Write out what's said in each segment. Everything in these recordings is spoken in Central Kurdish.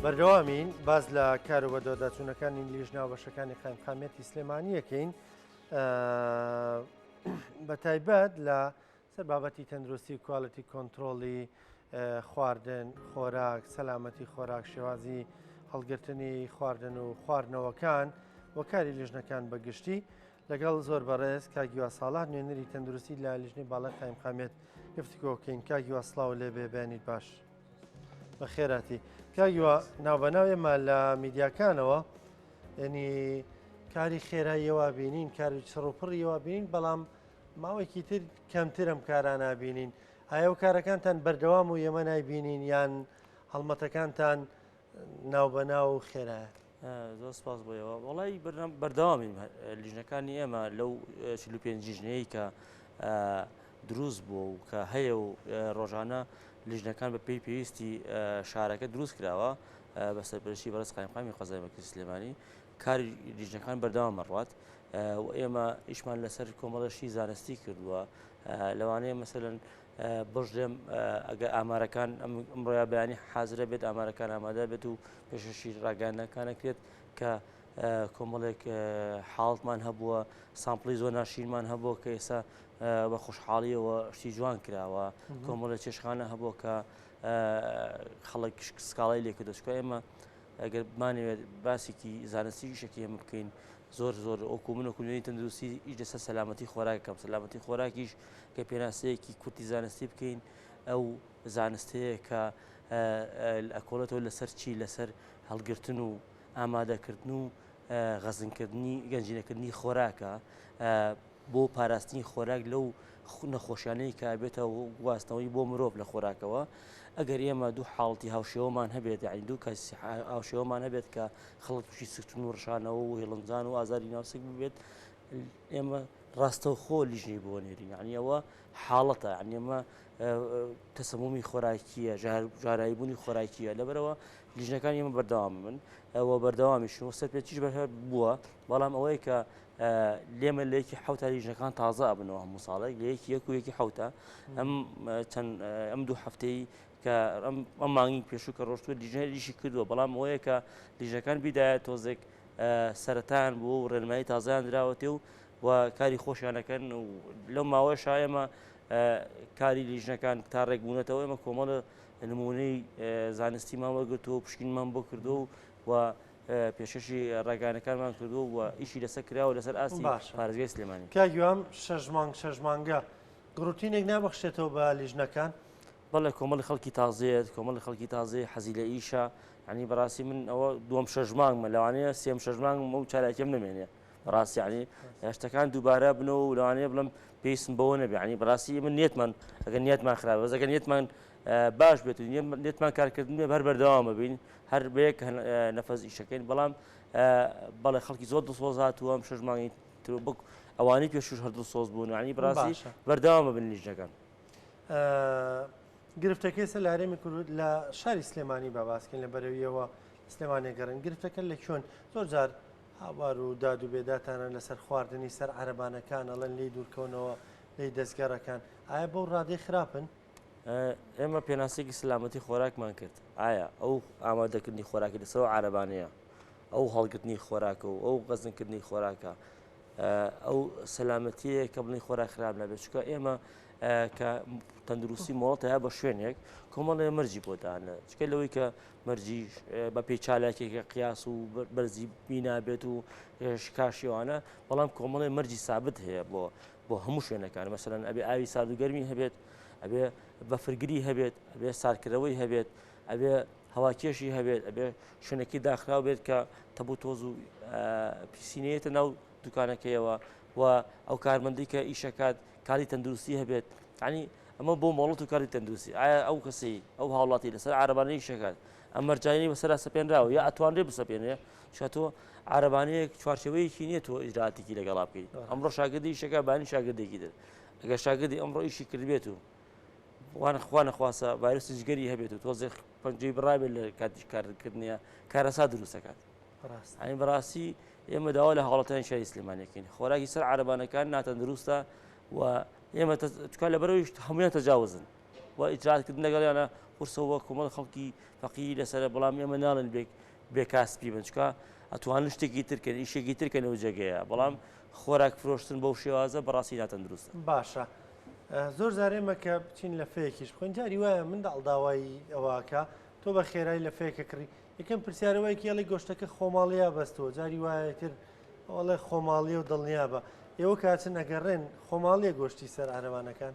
بەردەوامین باس لە کار و بەدواداچوونەکانی لیژنە و بەشەکانی قایمقامیەتی سلێمانیەکەین بە تایبەت لە سەر بابەتی تەندروستی و کوالیتی کۆنترۆڵی خواردن، خۆراک، سەلامەتی خۆراک، شێوازی هەڵگرتنی خواردن و خواردنەوەکان و کاری لیژنەکان بە گشتی لەگەڵ زۆر بەڕێز کاک هیوا ساڵح نوێنەری تەندروستی لە لیژنەی باڵای قایمقامیەت گفتوگۆ بکەین. کاک هیوا سڵاو لێ بێ بەیانیت باش. بەخێراتی. کاک هیوا ناوبەناو ئێمە لە میدیاکانەوە یعنی کاری خێراییەوە بینین کاری چڕ و پڕیەوە بینین بەڵام ماوەیەکی تر کەمتر ئەم کارانە بینین ئایا ئەو کارەکانتان بەردەوام و ئێمە نایبینین یان هەڵمەتەکانتان ناوبەناو و خێرایە؟ زۆر سپاس بۆ ئێوە. وەڵی بەردەوامین لیژنەکانی ئێمە لەو 45 لیژنەیە کە دروست بووە و کە هەیە و ڕۆژانە لیژنەکان بە پێی پێویستی شارەکە دروست کراوە بە سەرپەرشتی بەڕێز قایمقامی قەزای مەرکەزی سلێمانی کاری لیژنەکان بەردەوام ئەڕوات و ئێمە ئیشمان لەسەر کۆمەڵە شتی زانستی کردووە لەوانەیە مەسەلەن بژێم ئەگەر ئامارەکان ئەمڕۆیا بەیانی حازرە بێت ئامارەکان ئامادە بێت و پێشەشی ڕاگەیاندنەکانەکرێت کە کۆمەڵێک حاڵتمان هەبووە sample ی زۆر ناشیرمان هەبووە کە ئێستا بە خۆشحاڵیەوە شتی جوان کراوە کۆمەڵێک چێشخانە هەبووە کە خەڵک سکاڵای لێکردو چکە ئێمە ئەگەر بمانەوێت باسێکی زانستی ئیشێکی ئێمە بکەین زۆر زۆر وەکو من وەکو نوێنەری تەندروستی ئیش لەسەر سەلامەتی خۆراک کەم سەلامەتی خۆراکیش کە پێناسەیەکی کورتی زانستی بکەین ئەو زانستەیە کە ئەکۆڵێتەوە لەسەر چی لەسەر هەڵگرتن و ئامادەکردن و غەزنکردنی گەنجینەکردنی خۆراکە بۆ پاراستنی خۆراک لەو نەخۆشیانەی کە ئەبێتە گواستنەوەی بۆ مرۆڤ لە خۆراکەوە، ئەگەر ئێمە دوو حاڵەتی هاوشێوەمان هەبێت یانی دوو کەسی هاوشێوەمان هەبێت کە خەڵک تووشی سکچون و ڕشانەوە و هێڵنجان و ئازاری ناوسک ببێت ئێمە ڕاستەوخۆ لیژنەی بۆ نێرین یعنی ئەوە حاڵەتە یعنی ئەمە تەسەمومی خۆراکیە ژارایی بوونی خۆراکیە لەبەرەوە لیژنەکانی ئێمە بەردەوام بن ئەوە بەردەوامیشن و سەرپێچیش بەر بووە بەڵام ئەوەیە کە لێمە لە یەکی حوتا لیژنەکان تازە ئەبنەوە هەموو ساڵێک لە یەکی یەک و یەکی حوتە ئەم چەند ئەم دوو هەفتەی کە ئەم مانگی پێشوو کە ڕۆشتووە لیژنە ئیشی کردووە بەڵام ئەوەیە کە لیژنەکان بیدایە تۆزێک سەرەتایان بوو و ڕێنمایی تازەیان دراوەتێ و و کاری خۆشیانەکەن و لەو ماوەشا ئێمە کاری لیژنەکان تا ڕێکبوونەتەوە ئێمە کۆمەڵە نمونەی زانستیمان وەرگرتووە و پشکنمان بۆ کردو و پێشکەشی ڕاگەیاندنەکانمان کردووە و ئیشی لەسەر کراوە لەسەر ئاستی باشە پارێزگای سلێمانی. کاک هیوام شەش مانگ شەش مانگە گڕوتینێک نابەخشێتەوە بە لیژنەکان؟ بەڵێ کۆمەڵی خەڵکی تازەیەت کۆمەڵی خەڵکی تازەیە حەزی لە ئیشە یعنی بەڕاستی من ئەوە دووەم شەش مانگمە لەوانەیە سێم شەش مانگم ئەو چالاکیم نمێنێ بەڕاستی یعنی شتەکان دووبارە بنەوە و لەوانەیە بڵم پێویستم بەوە نەبێ یعنی بەڕاستی من نیەتمان ئەگەر نیەتمان خراپە بەس ئەگەر نیەتمان باش بێت و نیەتمان کارکردن بێ هەر بەردەوامە بین هەر بە یەک نەفەس ئیشەکەین بەڵام بەڵێ خەڵکی زۆر دڵسۆز هاتووە ئەم شەش مانگی تر بک ئەوانەی پێشوش هەر دڵسۆز بوون یعنی بەڕاستی باشە. بەردەوامە بن لیژنەکان. گرفتەکەی سەر لە هەرێمی کورد لە شاری سلێمانی با باسکەین لە بەرەویەوە سلێمانی گەڕین گرفتەکە لە کوێن زۆر جار هاوار و داد و بێداتانە لەسەر خواردنی سەر عەرەبانەکان ئەڵێن لێی دوورکەونەوە لێی دەستگەڕەکان ئایا بەو ڕادەی خراپن؟ ئێمە پێناسەیەکی سەلامەتی خۆراکمان کرد، ئایا ئەو ئامادەکردنی خۆراکی لەسەر ئەو عارەبانەیە، ئەو هەڵگرتنی خۆراکە و ئەو غەزنکردنی خۆراکە، ئەو سەلامەتیەیە کە بڵێن خۆراک خراپ نابێت، چونکە ئێمە کە تەندروستی مۆڵەت هەیە بە شوێنێک کۆمەڵێ مەرجی بۆ دانە، چکە لەوەی کە مەرجی بە پێی چالاکێکە قیاس و بەرزی بینا بێت و شکاشیوانە، بەڵام کۆمەڵێ مەرجی سابت هەیە بۆ بۆ هەموو شوێنەکان مەسەلەن ئەبێ ئاوی سارد و گەرمی هەبێت ئەبێ بەفرگری هەبێت ئەبێ سارکردەوەی هەبێت ئەبێ هەواکێشی هەبێت ئەبێ شوێنەکەی داخراو بێت کە تەبوو تۆز و پیسی نەیەتە ناو دوکانەکەیەوە و ئەو کارمەندی کە ئیشەکات کاری تەندروستی هەبێت ینی ئەمە بۆ مۆڵەت و کاری تەندروستی ئایا ئەو کەسی ئەو هاوڵاتی لەسەر عربانەی شەکات ئەم مەرجانەی بەسەرا سەپێنراوە یا ئەتوانرێ بسەپێنرێ چونکە تۆ عارەبانەیەک چوارچێوەیەکی نییە تۆ ئیجراتێکی لەگەڵا بکەیت ئەمڕۆ شاگردی ئیشەکە بانی شاگردێکی تر ئەگەر شاگردی ئەمڕۆ ئیشی کردبێت و وانە خوا نەخواسە ڤایرۆسی جگەری هەبێت و تۆزێک پەنجەی بڕابێت لە کاتی کارکردنیە کارەسات دروست دەکات ڕاست ئەین بەڕاستی ئێمە داوا لە هاوڵاتیانی شاری سلێمانیەکەین خۆراکی سەر عەرەبانەکان ناتەندروستە و ئێمە چکار لەبەرەوەی هەمویان تەجاوزن. و ئیجراتکردن لەگەڵیانە قورسەوە کۆمەڵ خەڵکی فەقیری لەسەرە بەڵام ئێمە ناڵێن بێ بێکاسپی بن چکە ئەتوانن شتێکی ترکەن ئیشێکی ترکەن لەو جێگەیە بەڵام خۆراک فرۆشتن بەو شێوازە بەڕاستی ناتەندروستە. باشە زۆر جار ئێمە کە بچین لە فەیەکیش بخۆین جاری وایە منداڵ داوای ئەوەکە تۆ بە خێرای لە فەیەکە کڕی یەکەم پرسیارەوەی کێڵی گۆشتەکە خۆماڵیا بەستەوە جاری وایە تر ئەڵێ خۆماڵیە و دڵنیابە ئێوە کاچن ئەگەڕێن خۆماڵیە گۆشتی سەر عەرەبانەکان؟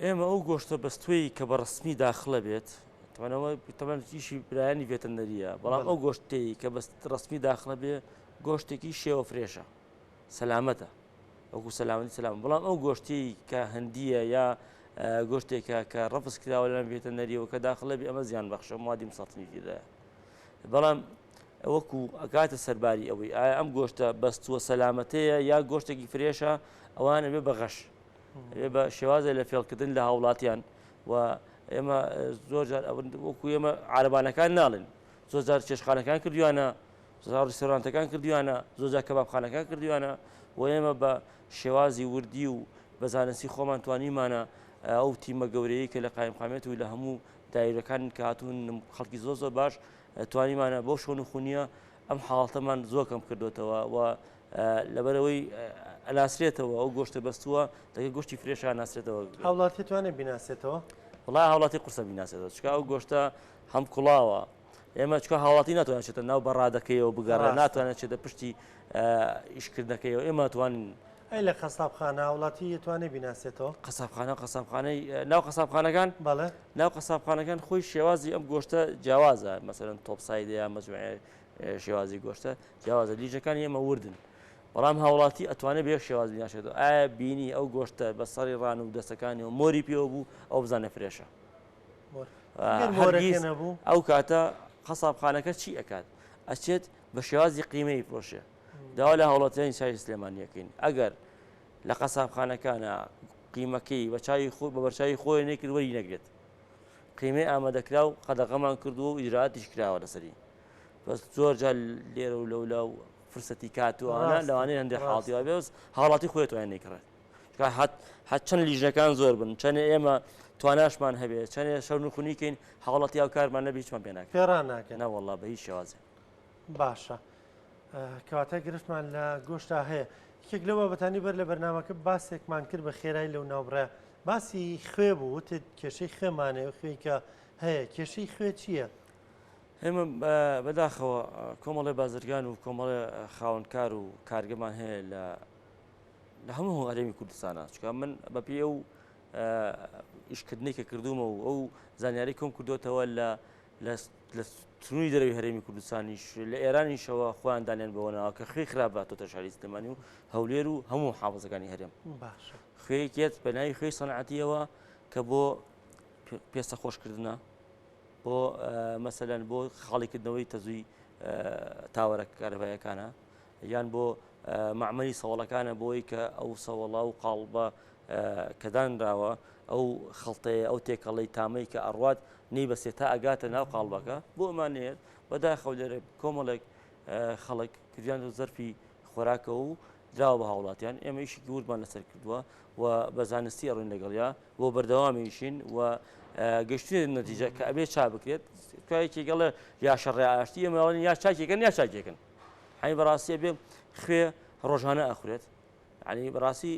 ئێمە ئەو گۆشتە بەستوەی کە بە ڕسمی داخلە بێت تەمەنەوە تەمەن ئیشی برایانی ڤێتەنەریە بەڵام ئەو گۆشتەی کە بەست ڕسمی داخلە بێ گۆشتێکی شێوە فرێشە سەلامەتە وەکو سەلامەتی سەلام بەڵام ئەو گۆشتی کە هەندیە یا گۆشتێکە کە ڕەفز کراوە لەم ڤێتەنەریەوە کە داخلە بێ ئەمە زیان بەخشە موادی مسەتنی تێدایە بەڵام وەکو ئەکاتە سەرباری ئەوەی ئایا ئەم گۆشتە بەستووە سەلامەتەیە یا گۆشتێکی فرێشە ئەوان ئەبێ بە غەش ئەبێ بە شێوازە لە فێڵکردن لە هاوڵاتیان و ئێمە زۆر جار وەکو ئێمە عربانەکان ناڵێن زۆر جار چێشخانەکان کردویانە زۆر ڕیستۆرانتەکان کردویانە زۆر جار کەبابخانەکان کردویانە و ئێمە بە شێوازی وردی و بە زانستی خۆمان توانیمانە ئەو تیمە گەورەیە کە لە قایمقامیەت و لە هەموو دایرەکان کە هاتوون خەڵکی زۆر زۆر باش توانیمانە بەو شەونخونیە ئەم حاڵەتەمان زۆر کەم کردوێتەوە و لەبەرەوەی ئەناسرێتەوە ئەو گۆشتە بەستووە دەکە گۆشتی فرێشا ناسرێتەوە. هاوڵاتی توانێت بیناسێتەوە؟ وڵا هاوڵاتی قورسە بیناسێتەوە چکە ئەو گۆشتە هەم کوڵاوە ئێمە چکە هاوڵاتی ناتوانێت چێتە ناو بەڕادەکەیەوە بگەڕێ ناتوانێت چێتە پشتی ئیشکردنەکەیەوە ئێمە توانین ئەی لە قەسابخانە هاوڵاتی ئەتوانێ بیناسێتەوە؟ قەسابخانە قەسابخانەی ناو قەسابخانەکان؟ بەڵێ. ناو قەسابخانەکان خۆی شێوازی ئەم گۆشتە جیاوازە مەسەلەن تۆپسایدە یا مەجموعەیە شێوازی گۆشتە جیاوازە لیژەکانی ئێمە وردن بەڵام هاوڵاتی ئەتوانێت بە یەک شێواز بیناسێتەوە ئایا بینی ئەو گۆشتە بە سەری ڕان و دەستەکانی و مۆری پێوە بوو ئەو بزانە فرێشە هەرگیز نەبوو ئەو کاتە قەسابخانەکە چی ئەکات ئەچێت بە شێوازی قیمەی فرۆشێ داوا لە هاوڵاتیانی شاری سلێمانی ئەکەین ئەگەر لە قەسابخانەکانە قیمەکەی بە چاوی خۆ بە بەرچاوی خۆی نەکرد وەری نەگرێت قیمەی ئامادەکراو قەدەغەمان کردووە و ئیجراتیش کراوە لەسەری بەس زۆر جار لێرە و لەولا و فرسەتی کاتوانە لەوانەیە هەندێک حاڵتی وابێ بەس هاوڵاتی خۆی توانێت نەیکڕێت هەت چەند لیژنەکان زۆر بن چەند ئێمە تواناشمان هەبێ چەندێ شەونخونی کەین هاوڵاتی ئەو کارمان نەبێ هیچمان پێ ناکەن پێڕان ناکەن نەوەڵا بە هیچ شێوازێ باشە کەواتە گرفتمان لە گۆشتا هەیە یەکێک لەو بابەتانی بەر لە بەرنمەکە باسێکمان کرد بە خێرای لەو ناوبڕە باسی خوێ بوو وتت کێشەی خوێمانەیە و خوێی کە هەیە کێشەی خوێ چییە؟ ئێمە بەداخەوە کۆمەڵی بازرگان و کۆمەڵی خاوەنکار و کارگەمان هەیە لە لە هەموو هەرێمی کوردستانە چکە من بەپی ئەو ئیشکردنێک کە کردومە و ئەو زانیاری کۆم کردوێتەوە لە لە سنووری دەرەوەی هەرێمی کوردستانیش لە ئێرانیشەوە خۆیان دانیان بەوە ناوە کە خوێی خراپ هاتۆتە شاری سلێمانی و هەولێر و هەموو حافزەکانی هەرێم. باشە. خوێیەک یەت بە ناوی خوێی سەنعەتیەوە کە بۆ پێستە خۆشکردنە بۆ مەسەلەن بۆ خاڵیکردنەوەی تەزووی تاوەرە کارەبایەکانە یان بۆ مەعمەلی سەوەڵەکانە بۆی کە ئەو سەوەڵا و قاڵبە کە دانراوە ئەو خڵتەیە ئەو تێکەڵەی تامەی کە ئەڕوات نەیبەسێت تا ئەگاتە ناو قاڵبەکە بۆ ئەمانەیەت بەداخەوە لێرە کۆمەڵێک خەڵک کردیان زەرفی خۆراکەوە و دراوە بە هاوڵاتیان ئێمە ئیشێکی وردمان لەسەر کردووە و بە زانستی ئەڕۆین لەگەڵیا بۆ بەردەوامیشین و گەشتێت نەتیجە کە ئەبێ چا بکرێت توایەکی گەڵێ یا شەڕێ ئاشتی ئێمە یا چاکێکن یا چاکێکن حەی بەڕاستی ئەبێ خوێ ڕۆژانە ئەخورێت ینی بەڕاستی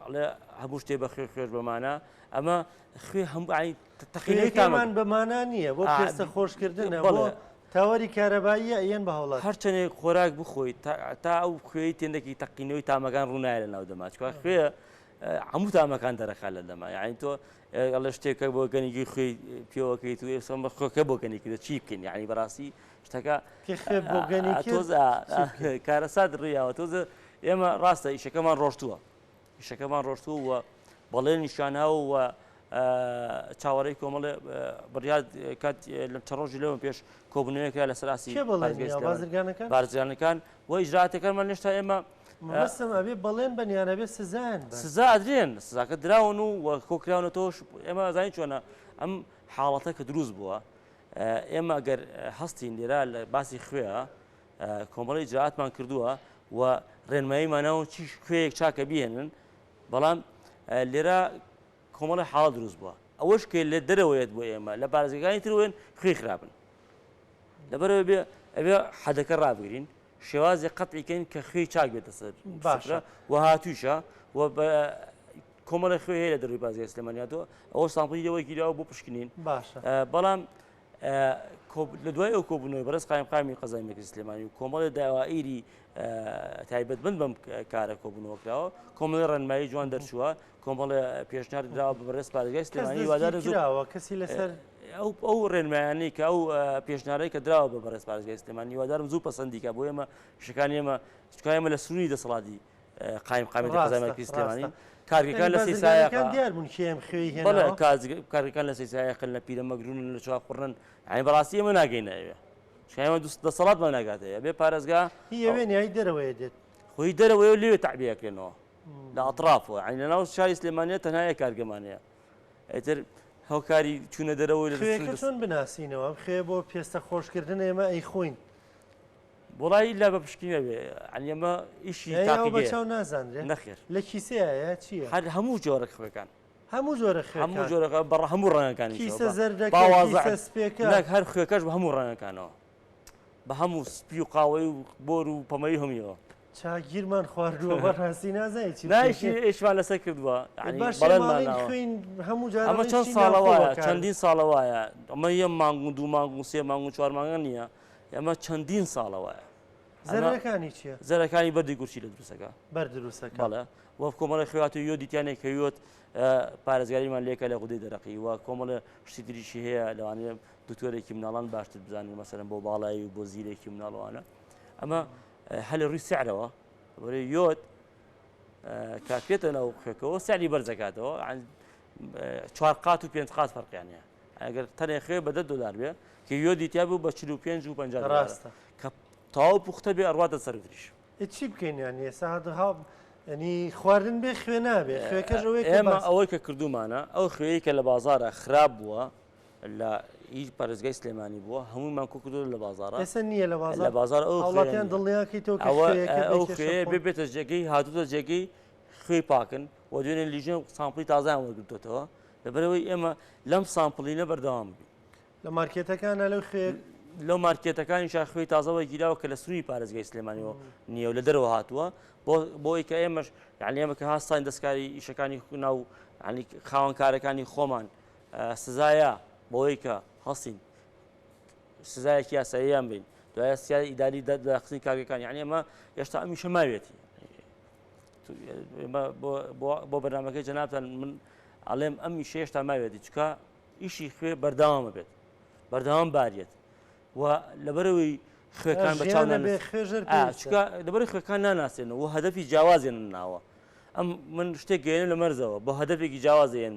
ئەڵێ هەموو شتێ بە خوێ خوێش بەمانە ئەمە خوێ هەموو ینی تەقینەوەی بەمانە نییە بۆ پێستە خۆشکردنە بۆ تاوەری کارەباییە ئەیەن بە هاوڵاتی. هەرچەنێک خۆراک بخۆیت تا ئەو خوێی تێندەکی تەقینەوەی تامەکان ڕوونایە لە ناو دەما چکا خوێ هەموو تامەکان دەرەخات لە دەما یعنی تۆ ئەڵێ شتێکە بۆ گەنیگی خوێی پێوەکەیت و ئێستا بە خۆکە بۆ گەنی کردە چی بکەین یعنی بەڕاستی شتەکە بۆ گەنی تۆز کارەسات ڕیاوە تۆزە ئێمە ڕاستە ئیشەکەمان ڕۆشتووە ئیشەکەمان ڕۆشتووە و بەڵێنیشیان هەوە و چاوەڕێی کۆمەڵێ بڕیار کات لە چەند ڕۆژی لەوە پێش کۆبوونەوەیەکە لەسەر ئاستی کێ بەڵێنی یاوە؟ بازرگانەکان؟ بازرگانەکان و ئیجراتەکانمان هێشتا ئێمە مەبەستم ئەبێ بەڵێن بن یان ئەبێ سزایان بن؟ سزا ئەدرێن سزاکە دراون و و کۆکراونەتەوە ئێمە ئەزانین چۆنە ئەم حاڵەتە کە دروست بووە ئێمە ئەگەر هەستین لێرە لە باسی خوێ کۆمەڵی ئیجراتمان کردووە و ڕێنماییمانەوە چی خوێیەک چاکە بهێنن بەڵام لێرە کۆمەڵی حاڵ دروست بووە. ئەوەش کە لە دەرەوەیەت بۆ ئێمە لە پارێزگەکانی تروێن خوێی خراپن. لەبەرەوە بێ ئەبێ حەدەکە ڕابگرین شێوازی قەتعی کەین کە خوێی چاک بێتە سەر باشە و هاتووشە و بە کۆمەڵی خوێ هەیە لە دەروی پارێزگای سلێمانیاتەوە ئەوە sample ی لەوە گیراوە بۆ پشکنین باشە بەڵام لە دوای ئەو کۆبوونەوەی بەڕێز قایمقامی قەزای مەرکەزی سلێمانی و کۆمەڵی داوائیری تایبەت بن بەم کارە کۆبوونەوە کراوە کۆمەڵی ڕێنمایی جوان دەرچووە کۆمەڵێ پێشنیار دراوە بە بەڕێز پارێزگای سلێمانی هیوادارە زوو کراوە کەسی لەسەر ئەو ئەو ڕێنمایانەی کە ئەو پێشنیارەی کە دراوە بە بەڕێز پارێزگای سلێمانی هیوادارم زوو پەسەندی کە بۆ ئێمە شکانی ئێمە چکای ئێمە لە سنووری دەسەڵاتی قایم قامی قەزای مەرکەزی سلێمانی کارگەکان لە سیسایەکان دیار بوون کێم خوێی هێناوە کارگەکان لە سیسایەکن لە پیرەمەگرون لە چوارقوڕنن یعنی بەڕاستی ئێمە ناگەینە ئەوێ چونکە ئێمە دەسەڵاتمان ناگاتەوە بێ پارێزگا هی ئەوێ نیای دەرەوەیە دێت خۆی دەرەوەی و لێوێ تەعبیەکرێنەوە لە ئەطرافەوە یعنی لەناو شاری سلێمانیە تەنها یەک کارگەمان هەیە ئیتر هۆکاری چوونە دەرەوەی لە خوێکە چۆن بناسینەوە ئەم خوێ بۆ پێستە خۆشکردن ئێمە ئەیخۆین وڵی ئیلا بە پشکی نەبێ یعنی ئەمە ئیشی تاقیگەیە چاو نازانرێ نەخێر لە کیسەیە چییە هەر هەموو جۆرە خوێکان هەموو جۆرە خوێکان هەموو جۆرەکە بە هەموو ڕەنگەکانی کیسە زەردەکە کیسە سپێکە نەک هەر خوێکەش بە هەموو ڕەنگەکانەوە بە هەموو سپی و قاوەی و بۆر و پەمەی هەمیەوە. چا گیرمان خواردووە بەڕاستی نازانی چی نایشی ئیشمان لەسەر کردووە بەڵێنمان خوێن هەموو جار ئەمە چەند ساڵە وایە چەندین ساڵە وایە ئەمە یە مانگ و دوو مانگ و سێ مانگ و چوار مانگە نییە ئەمە چەندین ساڵە وایە زەرەکانی چییە؟ زەرەکانی بەردی گورچی لە دروستەکە بەر دروستەکە بەڵێ وە کۆمەڵی خوات و یۆدی تیانێک کە یۆت پارێزگاریمان لێکە لە غودەی دەرەقی و کۆمەڵە شتی تریشی هەیە لەوانەیە دکتۆرێکی مناڵان باشتر بزانین مەسەرەن بۆ باڵایی و بۆ زیرێکی مناڵوانە ئەمە هەر لە ڕووی سعرەوە بەرەی یۆد کاکرێتە ناو خوێکەوە سعری بەرزەکاتەوە چوار قات و پێنج قات فەرقیان هەیە ئەگەر تەنێ خوێ بە 10 دلار بێ کە یۆدی تیا بوو بە 45 و 50 ڕاستە کە تەواو پوختە بێ ئەڕواتە سەرتریش چی بکەین یان ئێستا هەها ینی خواردن بێ خوێ نابێ خوێکەش ئەوەی ئێمە ئەوەی کە کردومانە ئەو خوێی کە لە بازارە خراپ بووە لە هیچ پارێزگای سلێمانی بووە هەموومان کۆ کردووە لە بازاڕە ئێستا نییە لە بازاڕ لە بازاڕ ئەو هاوڵاتیان دڵنیاکەیتەوە کە ئەوە خوێیەکە ئەو بێ کێشە خوێیە بخۆن. بێ بێتە جێگەی هاتووتە جێگەی خوێی پاکن و دوێنێ لیژنە sample ی تازەیان وەرگرتووەتەوە لەبەرئەوەی ئێمە لەم sampling ە بەردەوام بین. لە مارکێتەکانە لەو خوێ لەو مارکێتەکانیشا خوێی تازە وەرگیراوە کە لە سنووری پارێزگای سلێمانیەوە نییە و لە دەرەوە هاتووە بۆ بۆی کە ئێمەش یعنی ئێمە کە هاستاین دەستکاری ئیشەکانی ناو یعنی خاوەنکارەکانی خۆمان سزایە بەوەی کە هەستین سزایەکی یاساییان بین دوای سیای ئیداری دەخستنی کارگەکان یعنی ئەمە هێشتا ئەمیشە ماوێتی بۆ بەرنمەکەی جەنابتان من ئەڵێم ئەم ئیشە هێشتا ماوێتی چکە ئیشی خوێ بەردەوامە بێت بەردەوام باریێت و لەبەرەوەی خوێکان بە چاو چکە لەبەری خوێکان ناناسێنەوە و هەدەفی جیاوازێن ناوە ئەم من شتێک گەێنم لە مەرزەوە بۆ هەدەفێکی جیاوازێن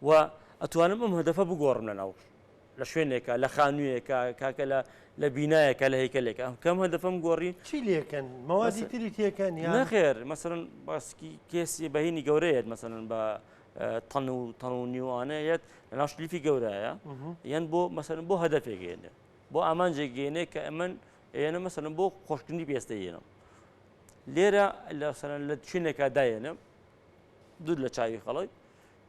و ئەتوانم ئەم هەدەفە بگۆڕم لە ناو لە شوێنێکە لە خانوویەکە کاکە لە لە بینایەکە لە هەیکەلێکە ئەم کەم هەدەفەم گۆڕی چی لێکەن مەوادی تری تێکەن یان نەخێر مەسەرەن باسکی کێسی بەهینی گەورەیەت مەسەرەن بە تەن و تەن و نیوانەیەت لە ناو شلیفی گەورایە یان بۆ مەسەرن بۆ هەدەفێک گەێنێ بۆ ئامانجێک گەێنێ کە ئەمن ئێنە مەسەرن بۆ خۆشکردنی پێستە یێنم لێرە لە سەرەن لە شوێنێکا دایێنم دوور لە چاوی خەڵک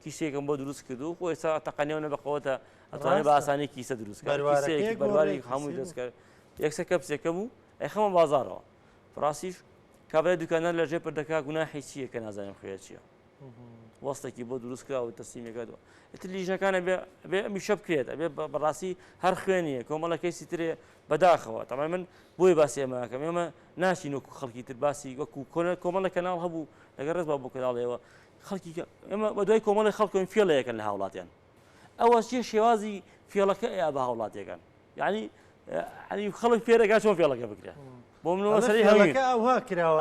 کیسێکم بۆ دروست کردو خۆ ئێستا تەقەنیەوە بەقەوەتە ئەتوانێت بە ئاسانی کیسە دروست کیسەیەکی بەرواری هەمووی دروست کرد یەکسەر کەپسێکە بوو ئەیخەمە بازاڕەوە ڕاستیش کابرای دوکاندار لە ژێر پردەکە گوناحی چییە کە نازانم خوێ چییە وەستێکی بۆ دروست کرا و تەسلیمەکە ئیتر لیژنەکان ئەبێ ئەبێ ئەمیشە بکرێت ئەبێ بەڕاستی هەر خوێنیە کۆمەڵە کەیسی ترێ بەداخەوە تەمان من بۆی باسی ئەمەکەم ئێمە ناچین وەکو خەڵکی تر باسی وەکو کۆنە کۆمەڵە کەناڵ هەبوو لەگەڵ ڕێز بۆ کەناڵەوە خەڵکی ئێمە بە دوای کۆمەڵی خەڵکۆین فێڵەکەن لە هاوڵاتیان ئەوە چیە شێوازی فێڵەکە ئەیا بە هاوڵاتیەکان یعنی ینی خەڵک فێرەکە چۆن فێڵەکە بکرێت بۆ من مەسەلەی هەنگوین ئەوها کراوە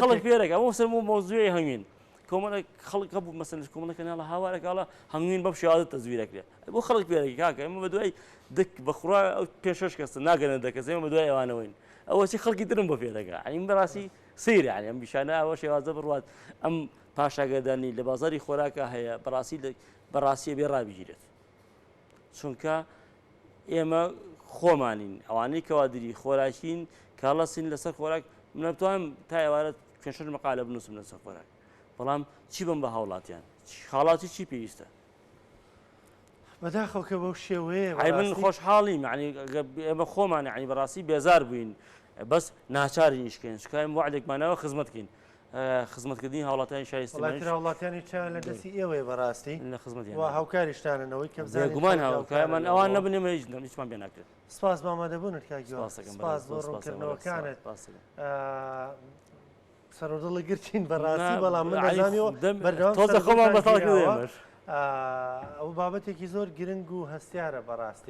خەڵک فێرەکە ئەوە سەر مۆزوعی هەنگوین کۆمەڵێک خەڵک هەبوو مەسەن کۆمەڵە کەناڵە هاوارەکەڵە هەنگوین بەم شێوازە تەزویرەکرێ بۆ خەڵک فێرەکە کاکە ئێمە بەدوای دک بەخوا ئەو پێ شەش کەسە ناگەنە دە کەس ئێمە بەدوای ئەوانەوەین ئەوە چی خەڵکی ترم بۆ فێرەکە ئەین بەڕاستی سەیرە یعنی ئەم بیشانە ئەوە شێوازە بڕوات ئەم پاشاگەردانی لە بازاری خۆراکە هەیە بەڕاستی بەڕاستیە بێ ڕابگیرێت چونکە ئێمە خۆمانین ئەوانەی کەوادری خۆراکین کاڵەسین لەسەر خۆراک منەتوانم تا ئێوارە پێ شەش مقالە بنووسم لەسەر خۆراک بەڵام چی بم بە هاوڵاتیان هاوڵاتی چی پێویستە؟ بەداخەوە کە بەو شێوەیە ئەی من خۆشحاڵیم یعنی ئێمە خۆمان یعنی بەڕاستی بێزار بووین بەس ناچارین ئیشکەین چونکە ئێمە وعدێکمانەوە خزمەت کەین خزمەتکردنی هاوڵاتیانی شاری سلێمانی هاوڵاتیانی چیان لە دەستی ئێوەیە بەڕاستی لە خزمەتیان و هاوکاریشتانن ئەوەی کە بزانین بێگومان هاوکارمان ئەوان نەبن ئێمە هیچ هیچمان پێ ناکرێت. سپاس بۆ ئامادەبوونت کاک هیوا سپاس بۆ ڕوونکردنەوەکانت. سەرۆدڵی گرتین بەڕاستی بەڵام من دەزانیەوە بەردەوام تۆزە خۆمان بەتاڵ کردێمەش. ئەو بابەتێکی زۆر گرنگ و هەستیارە بەڕاستی.